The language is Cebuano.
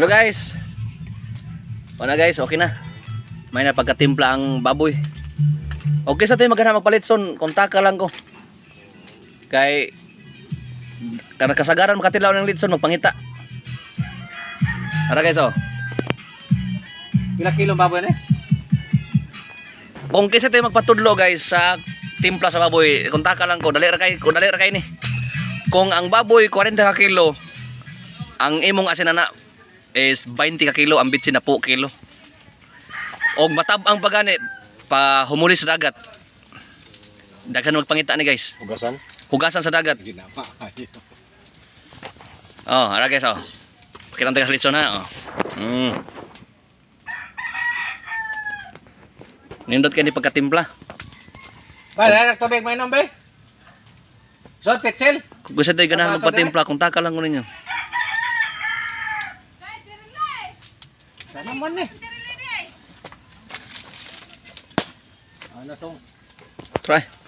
Hello guys. Wala guys, okay na. May na pagkatimpla ang baboy. Okay sa tayo maghanap magpalitson, kontaka lang ko. Kay kana kasagaran makatilaw ng litson magpangita. Tara guys oh. Pila kilo baboy na? Kung kisa tayo magpatudlo guys sa timpla sa baboy, kontaka lang ko, dali ra kay, kung dali ra kay ni. Kung ang baboy 40 ka kilo, ang imong asin ana is 20 ka kilo, ang bitsin na po kilo. Og matab-ang pagani pa humuli sa dagat. Daghan magpangita ni guys. Hugasan? Hugasan sa dagat. Hindi na maayo. Oh, ara guys oh. Pakita tayo sa litson ha. Oh. Nindot kay ni pagkatimpla. Ba, dahil tubig may inom be? Sot, petsil. Kung gusto tayo ganahan Papasok magpatimpla, kung taka lang ko ninyo. Sana man eh. Ano tong? Try.